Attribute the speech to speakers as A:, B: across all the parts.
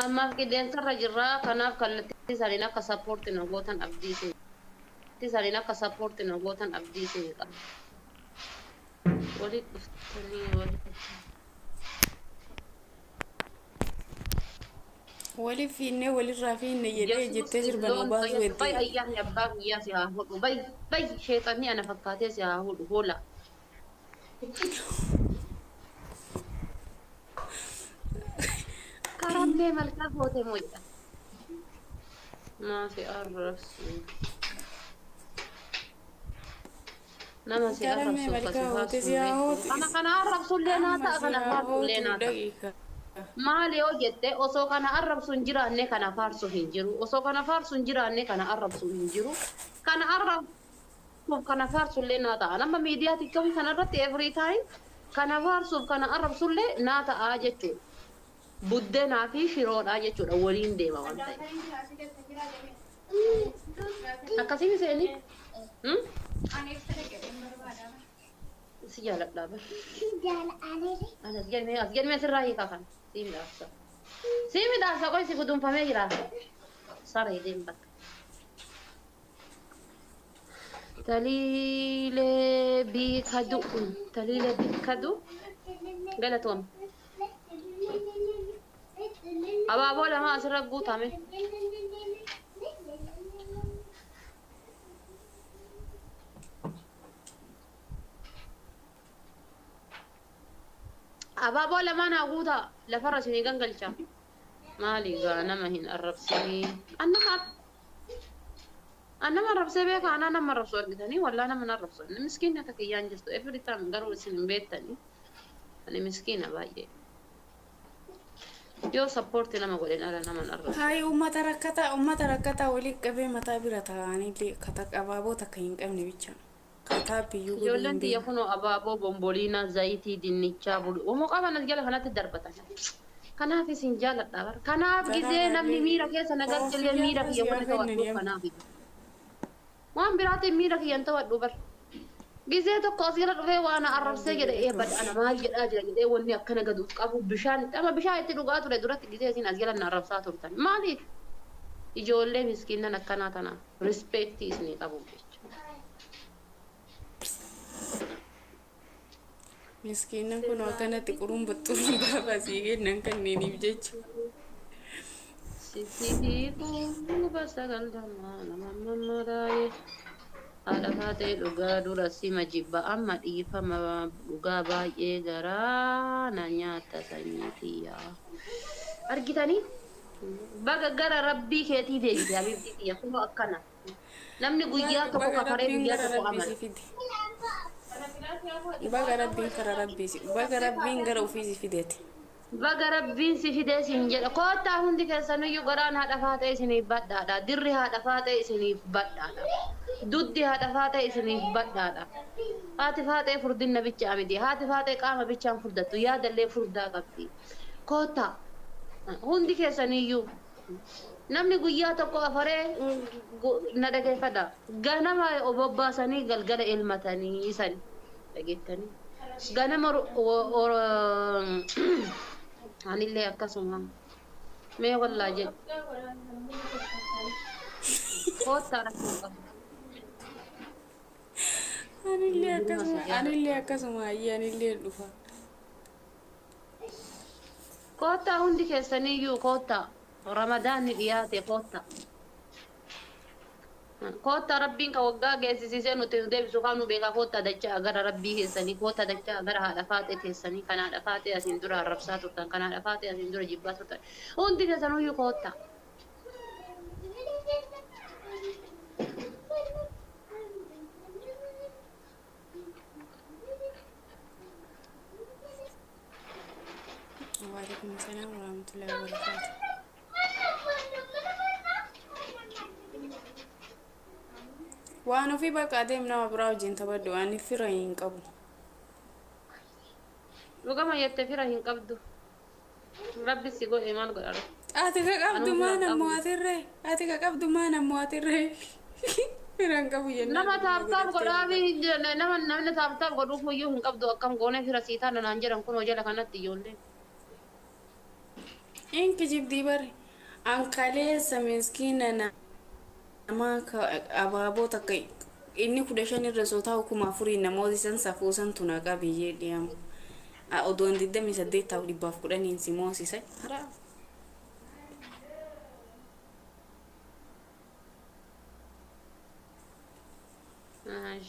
A: Ammaaf qilleensarra jirra. Kanaaf kallattii isaaniin akka support na gootan abdii isin isaaniin akka support na gootan abdii isin qaba. Walitti dhuftanii walitti.
B: Waliif fiinnee walirraa fiinne jedhee
A: Yesuus
B: jettee sirba nu
A: loon
B: baasuu
A: fayyadu. Bay
B: heddee.
A: ayyaanni abbaa kiyyaa si haa hodhu. Bay bay sheexanni ana fakkaatee si haa hodhu. Hoola. Karammee malkaa goote moo jedha. Maa si arrabsu. Nama si
B: Karammee
A: arrabsu ka si
B: malkaa hoote
A: faarsu
B: si
A: hin
B: haa
A: beektu.
B: hootu.
A: Kana kana arrabsullee naa
B: Amma
A: ta'a
B: si
A: kana
B: haa
A: faarsullee
B: hootu
A: naa ta'a.
B: daqiiqa.
A: Maali yoo jette osoo kana arrabsu hin jiraanne kana faarsu hin jiru. Osoo kana faarsu hin jiraanne kana arrabsu hin jiru. Kana arrabsuuf kana faarsullee naa ta'a. Nama miidiyaa TikTokii kanarratti every time kana faarsuuf kana arrabsullee naa ta'a jechuudha. Buddeenaa fi shiroodhaa jechuudha waliin deema waan ta'eef. Akkasiin seeni? Hmm? Si jaaladhaa bar. Ani as jedhee as jedhee sirraa hiikaa kana. Sii midhaasa. Sii midhaasa qoy si gudunfamee jira. Saree deem bakka. Taliilee biikadu. Taliilee biikadu. Galatoom. Abaaboo lama asirra guutame. Abaaboo lamaan haa guutaa. Lafarra isinii gangalcha. Maali gaa nama hin arrabsinii. Annama An nama arrabsee beekaa anaa nama arrabsu argitanii wallaa nama hin arrabsu. Inni miskiinni akka kiyyaan jirtu every time garuu isin hin beektanii. Ani miskiina baay'ee. Yoo support nama godhen ala nama hin arrabsu.
B: Hayi uummata rakkataa waliin qabee mataa bira taa'anillee kata abaaboo takka hin qabne bicha. Kataa biyyuu godhuu
A: Ijoolleen
B: hin
A: tiyya
B: beekne.
A: kunoo abaaboo bomboliinaa zayitii dinnichaa bulu. Umoo qaban as jala kanatti darbatan. Kanaaf isin jaaladha bara. Kanaaf gizee namni
B: Daraaraalee
A: miira keessa na galchellee
B: koofiyyaa
A: miira
B: irra
A: kiyya
B: si haa
A: wanni
B: kennani
A: to'adhuuf
B: amma.
A: kanaaf. Waan biraatiin miira kiyya hin to'adhu bara. Gizee tokko as jala dhufee waan arrabsee
B: Rabbi
A: jedhe ee
B: galatoom.
A: bada ana maal jedhaa jira jedhee wanni akkana gaduuf qabu bishaan itti amma bishaan itti dhugaa ture duratti gizee isin as jala na arrabsaa turtan. Maaliif? Ijoollee miskiinnan akkanaa tanaaf rispeektii isinii qabu jechuudha.
B: Miskiinnan kun akkanatti qurumba baasii kennan kanneeniif jecha.
A: Sitti hiikuu sagaltama nama mammadaa'e. Haadha faatee dhugaa dura sima jibba amma dhiifama dhugaa baay'ee garaa na nyaata sanyii kiyyaa. Argitanii? Baga gara rabbii keetii deebite habiibtii kiyya kunoo akkana. Namni guyyaa tokko
B: Baga
A: kafaree
B: rabbiin
A: guyyaa
B: gara
A: tokko
B: rabbii
A: amana.
B: si fide. Baga rabbiin kara rabbii si baga rabbiin gara ofii si fideeti.
A: Baga rabbiin si fidee siin jedha. Koottaa hundi keessaniyyuu garaan haadha faatee isiniif badhaadha. Dirri haadha faatee isiniif badhaadha. Duddi haadha faatee isiniif badhaadha. Haati faatee furdinna bicha miti. Haati faatee qaama bichaan furdattu. Yaadallee furdaa qabdi. Koottaa hundi keessaniyyuu namni guyyaa tokko afaree na dhageeffadha. Ganama obobbaasanii galgala elmatanii san dhageettanii. Ganama anillee akkasuma mee wallaa jedhu koottaa rakkoo qabu.
B: Anillee
A: Hunduma si
B: akkasuma
A: jaaladha.
B: anillee akkasuma ayyee anillee dhufa.
A: Koottaa hundi keessaniyyuu koottaa ramadaanni dhiyaate koottaa. Koottaa rabbiin ka waggaa geessisiisee nuti nu deebisu kaan nu beekaa koottaa dachaa gara rabbii keessanii koottaa dachaa gara haadha faaxee keessanii kan haadha faaxee asiin dura arrabsaa turtan kan haadha faaxee asiin dura jibbaa turtan hundi keessanuyyuu koottaa.
B: Waalaikum salaam warahmatullahi wabarakatuh. Waan ofii bakka adeem nama biraa wajjin taphadhu ani fira hin qabu.
A: Dhugama jette fira hin qabdu. Rabbi si godhe maal godha?
B: Ati ka qabdu
A: Anuu fira
B: maa
A: hin
B: nammoo
A: qabu.
B: atirree? Ati ka qabdu maa nammoo atirree? Fira hin qabu jennaan
A: Nama
B: dhuguma
A: tap tap
B: godhattee
A: godhaafi hin jenne nama namni tap tap godhuuf iyyuu hin qabdu akkam goone fira sii taana naan jedhan kunoo jala kanatti ijoolleen.
B: In kijibdii bari. An kaleessa miskiina nama abaaboo takka inni 15 irra soo taa'u 4000 namoota isan safuusan tuna qabiyyee dhiyamu. Odoon 28 taa'u 110 si moosise. Haraa.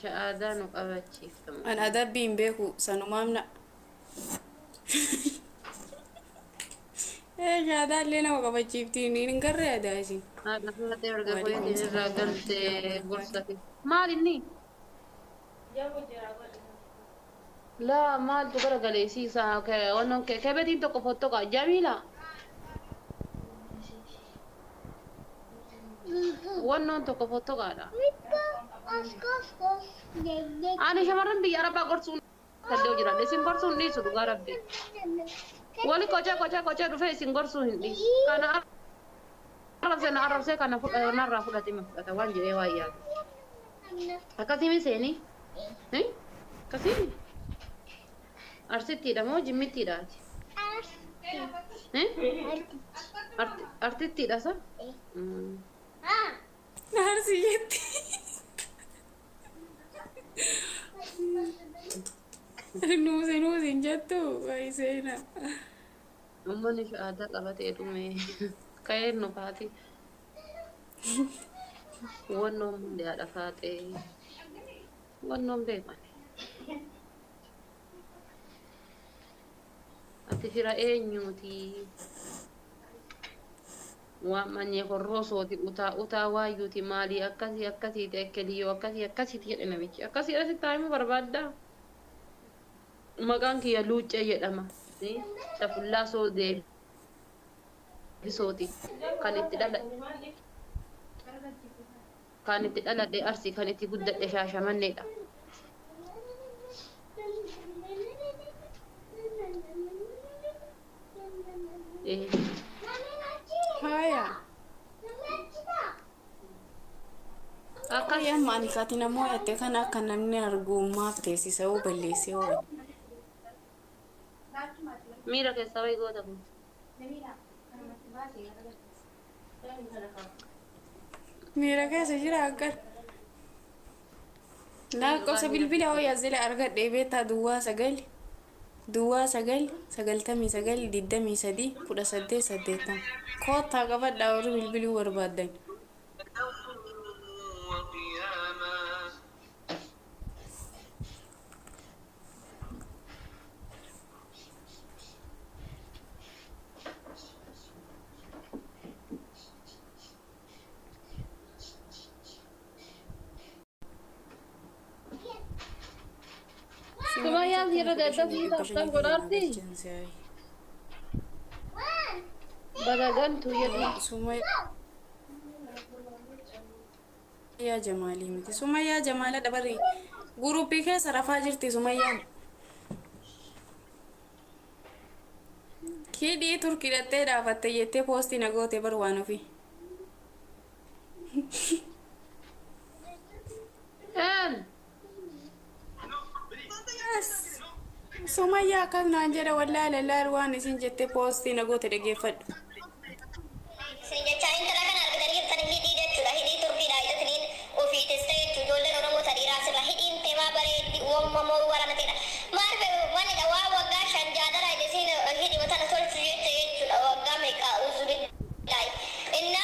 A: Sha'aadaa nu qabachiiftamu.
B: An adabbii hin beeku sanumaamna. Ee shaadaallee nama qabachiiftiin hin garree adaa isin.
A: Haadha faatee erga kuyeetiin irraa galtee gorsa fi maal inni? Laa maaltu gara galeessiisa wannan kebetiin tokko fottoqa Jamiila. Wannoon tokko fottoqaadha. Ani shamarran biyya Arabaa gorsuun danda'u jira. Isin gorsuun dhiisu dhugaa rabbi. Wali qocee qocee qocee dhufee isin gorsuu hin dhiisu. Kana arrabsee na arrabsee kana narraa fudhate ma fudhata waan jedhee waan yaadu. Akkasii seenii? Akkasii? Arsittiidha moo jimmittiidhaati? Artittiidha sa?
B: Arsi jetti. Nuusi nuusi hin jettu wayi seenaa.
A: Uummanni aadaa qabatee dhume ka'een nu kaati. Wannoon hundi haadha faaxee. Wannoon beekan. Ati fira eenyuuti? Waan manyee horroosooti utaa utaa waayyuuti maalii akkasii akkasiiti akkeliyyoo akkasii akkasiiti jedhe namichi. Akkasii asitti taa'imuu barbaaddaa? Maqaan kiyya Luuccee jedhama. Tafullaasoo deebisooti. Kan itti dhala kan itti dhaladhe Arsii kan itti guddadhe Shaashamanneedha.
B: Haaya.
A: Akkas
B: Amma ani kaatiin ammoo yatte kana akka namni argu maaf teessisa hoo balleessee hoo.
A: Miira keessaa wayii goota kun.
B: Miira keessa jira akkan. Lakkoofsa bilbila hoo yaazila argadhee beektaa 09 09 99 23 18 80. Koottaa qabadhaa warri bilbiluu barbaaddan.
A: Sumayyaan yeroo dadhabbii taasisan godhaatti bagagantu jedhu.
B: Sumayyaa Jamaalii miti. Sumayyaa Jamaala dabarri guruppii keessa rafaa jirti Sumayyaan. Hidhii turkii hidhattee dhaabatte jettee poostii na goote bar waan ofii.
A: Een
B: Sumayyaa akkas naan jedha wallaahi lallaal waan isin jettee poostii na goote dhageeffadhu.
C: Isin jecha intala kana argitanii jirtan hidhii jechuudha. Hidhii turkiidha hidhataniin ofii testee jechuudha. Ijoolleen Oromoo tadhiiraa asirra hidhiin teemaa bareeddi uummamoo waramateedha. Maal wanidha waa waggaa 5 jaadara isiin hidhima tana tolchu jette jechuudha. Waggaa meeqa uzubillahi. Inna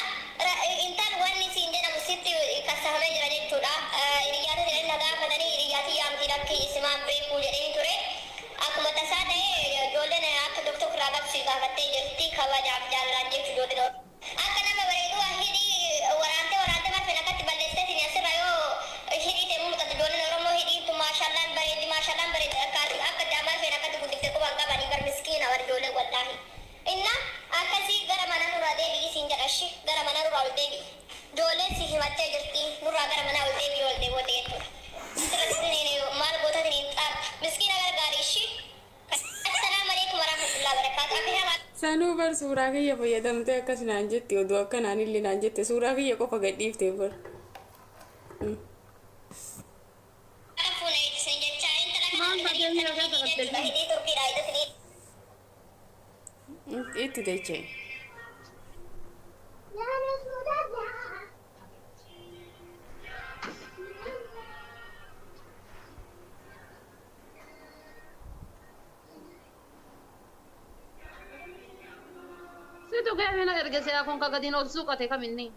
C: intal wanni isiin jedhamu sitti kassafamee jira jechuudha. Hiriyyaata jedhanii na gaafatanii hiriyyaati yaamti lakki isimaan beekuu jedhanii ture. Akkuma tasaa ta'e ijoolleen akka doktor irraa qabsu gaafattee jirti kabajaaf jaalalaan jechuudha ijoolleen Oromoo. Akka nama bareedu hidhii waraantee waraantee marfeen akkatti balleessiteetiin asirra yoo hidhii ta'e mul'atu ijoolleen Oromoo hidhiin tun maashaallaan bareeddi maashaallaan bareeddi akka akka marfeen akkatti guddiftee quban qabanii bar miskiina war ijoolleen wallaahi. Inna akkasii gara mana nurraa deebi'i siin jedha ishi gara mana nurraa ol deebi'i. Ijoolleen si himattee jirti nurraa gara manaa ol deebi'i ol deebi'oote jechuudha. Asirratti maal gootatiin xaar miskiina gargaari ishi. Assalaamu alaikum warahmatullahi wabarakatuh. Abbi
B: Sanuu bar suuraa kiyya fayyadamtee akkas naan jetti oduu akkanaan illee naan jette suuraa kiyya qofa gadhiiftee bar.
C: Fuula isin jecha intala kana
A: Maal
C: argitanii
A: fakkeenyi ragaa
C: jirtan
A: qabattee
C: hidhii turkiidha hidhatanii
B: Itti dachee.
A: Eenyutu geemina erge se'aa kun ka gadiin ol suuqate kaminni?